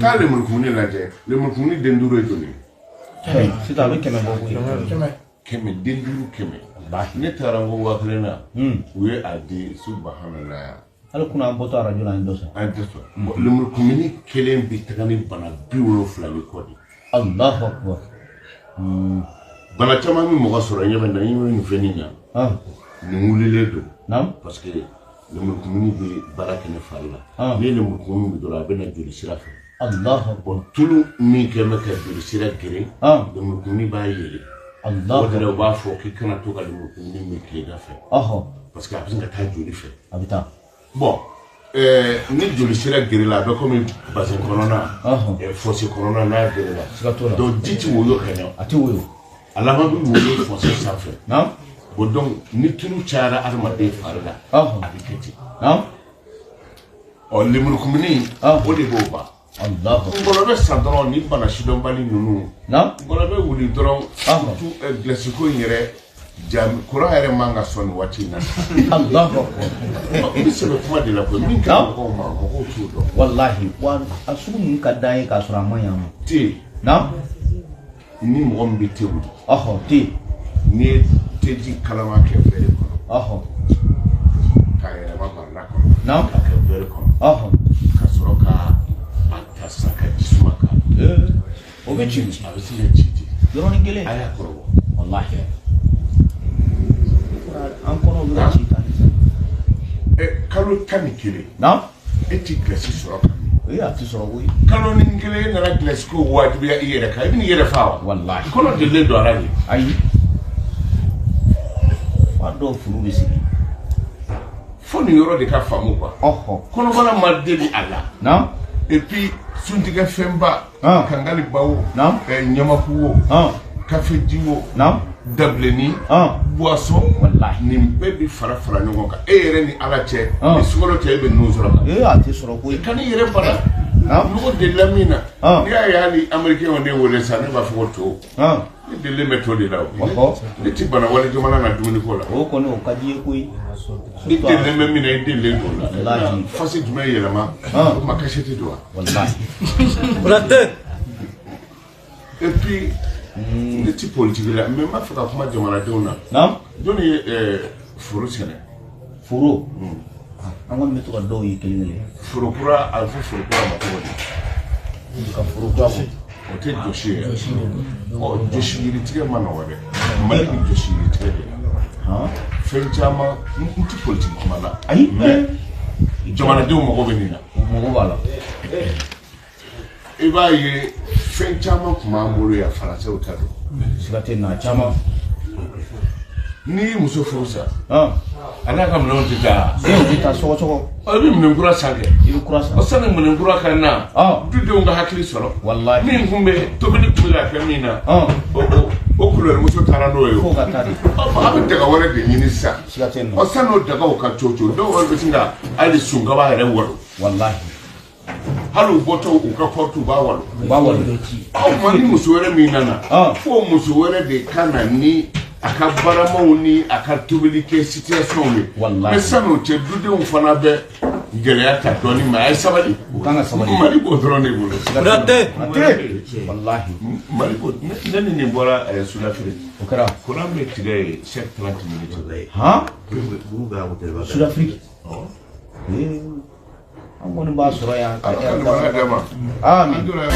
Taa lemurukumuni lajɛ. Lemurukumuni den duuru ye joli ye? Sisan a bɛ 100 bɔ koyi. 100, den duuru 100. Ne taara n ko 1000 na, u ye a di, subahanala. Hali kunun an bɔtɔ arajo la, an ye dɔ san. An tɛ sɔn. Bon, lemurukumuni kelen bɛ taga ni bana 70 ni kɔ de. Allahu akbar. Bana caman bɛ mɔgɔ sɔrɔ. Ɲɛ bɛ na, ɲɛ bɛ nin fɛn nin na. Nin wulilen don parce que lemurukumuni bɛ baara kɛ ne fari la. N'i ye lemurukumuni min dɔrɔn, a bɛ na joli sira fɛ. Allahu akbar. Bon, tulu min kɛ bɛ ka joli sira geren, lemurukumuni b'a yɛlɛ. O de la u b'a fɔ k'i kana to ka lemurukumuni min tilegan fɛ, parce que a bɛ sin ka taa joli fɛ. A bɛ taa. Bon, ni joli sira gerela, a bɛ komi bassin kɔnɔna, fosse kɔnɔna n'a gerela. Siga t'o la. Donc ji ti woyo ka ɲɛ. A tɛ woyo. A laban bɛ woyo fosse sanfɛ. Bon, donc ni tulu cayara adamaden fari la, a bɛ kɛ ten. Ɔ, lemurukumuni, o de b'o ban. Allahu. Ngɔlɔbɛ bɛ san dɔrɔn, ni bana sidɔnbali ninnu, ngɔlɔbɛ bɛ wuli dɔrɔn, surtout gilasi ko in yɛrɛ, ja courant yɛrɛ man ka sɔn nin waati in na. Allahu akbar. N bɛ sɛbɛ kuma de la koyi. Min ka mɔgɔw ma, mɔgɔw t'o dɔn. Wallahi, wa a sugu ninnu ka d'an ye k'a sɔrɔ a man ɲi an ma. Te, ni mɔgɔ min bɛ te wuli, Te. N'i ye teji kalama kɛ verre kɔnɔ, k'a yɛlɛma barila kɔnɔ, k'a kɛ verre kɔnɔ, ka sɔrɔ ka a ta sisan ka ji suma k'a la, O bɛ ci. A bɛ se ka ci ten. Yɔrɔnin kelen. A y'a kɔrɔbɔ. Wallahi, an kɔnɔw bɛ ka ci tan sisan. Kalo 11, e ti gilasi sɔrɔ ka min. Ee, a tɛ sɔrɔ koyi. Kalo ni kelen, e nana gilasi ko wajibiya i yɛrɛ kan, i bɛ n'i yɛrɛ fa wa? Wallahi. Kɔnɔ delilen don a la de. Ayi, fa dɔw furu bɛ sigi. Fo nin yɔrɔ de ka faamu quoi. Kɔnɔbara ma deli a la. Et puis suntigɛ fɛnba, kangali ba o, ɲamaku o, kafeji o, dabilenni, boisson, Wallahi. nin bɛɛ bi fara fara ɲɔgɔn kan. E yɛrɛ ni Ala cɛ, ni sunkalo cɛ, e bɛ ninnu sɔrɔ kan. Ee, a tɛ sɔrɔ koyi. Ka n'i yɛrɛ bana. Nɔgɔ delila min na, n'i y'a ye hali américain ne wele sisan, ne b'a fɔ ko to, ne delilen bɛ to de la o. Ne ti bana wale jamana na dumuni ko la. O kɔni, o ka di i ye koyi. I delilen bɛ min na, i delilen don o la. Wallahi. Fasi jumɛn yɛlɛma o ma kasɛti don wa? Wallahi. Et puis ne ti politique la, mais n b'a fɛ ka kuma jamanadenw na. Jɔnni ye foro sɛnɛ? Foro, an kɔni bɛ to ka dɔw ye kelen kelen. Foro kura, a bɛ fɔ foro kura ma cogo di? Ka foro kura bɔ. O tɛ jɔsi ye. Ɔ, jɔsi yiritigɛ ma nɔgɔ dɛ. Mali bɛ jɔsi yiritigɛ de la. Fɛn caman, n ti politique kuma la, Ayi. mais jamanadenw mago bɛ nin na. O mago b'a la. I b'a ye, fɛn caman tun b'an bolo yan, faransɛw ta don. Siga tɛ na caman. N'i y'i muso furu sa, a n'a ka minɛnw tɛ taa. E, o bɛ taa sɔgɔsɔgɔ. I bɛ minɛn kura san kɛ. I bɛ kura san. Ɔ, sani minɛn kura ka na, dudenw ka hakili sɔrɔ. Wallahi. Min kun bɛ tobili kun bɛ ka kɛ min na, o kulubalimuso taara n'o ye o. Fo ka taa de. Ɔ, a bɛ daga wɛrɛ de ɲini sisan. Siga tɛ nin Ɔ, sani o dagaw ka coco, dɔw yɛrɛ bɛ sin ka hali sunkaba yɛrɛ walo. Wallahi. Hali u bɔtɔ u ka porte, u b'a walo. U b'a walo. Aw ma, ni muso wɛrɛ min nana, fo muso wɛrɛ de ka na ni a ka baramaw ni a ka tobili kɛ situation ye. Wallahi. Mais san'o cɛ, dudenw fana bɛ gɛlɛya ta dɔɔni, mais a ye sabali. U kan ka sabali. Mali b'o dɔrɔn de bolo. Wallahi. Mali b'o ne ni nin bɔra Sudafiri. O kɛra. Courant bɛ tigɛ yen chaque 30 minutes. Sudafiriki. Ee, an kɔni b'a sɔrɔ yan ka Ala ka ɲumanya d'an ma. Amin. An donna.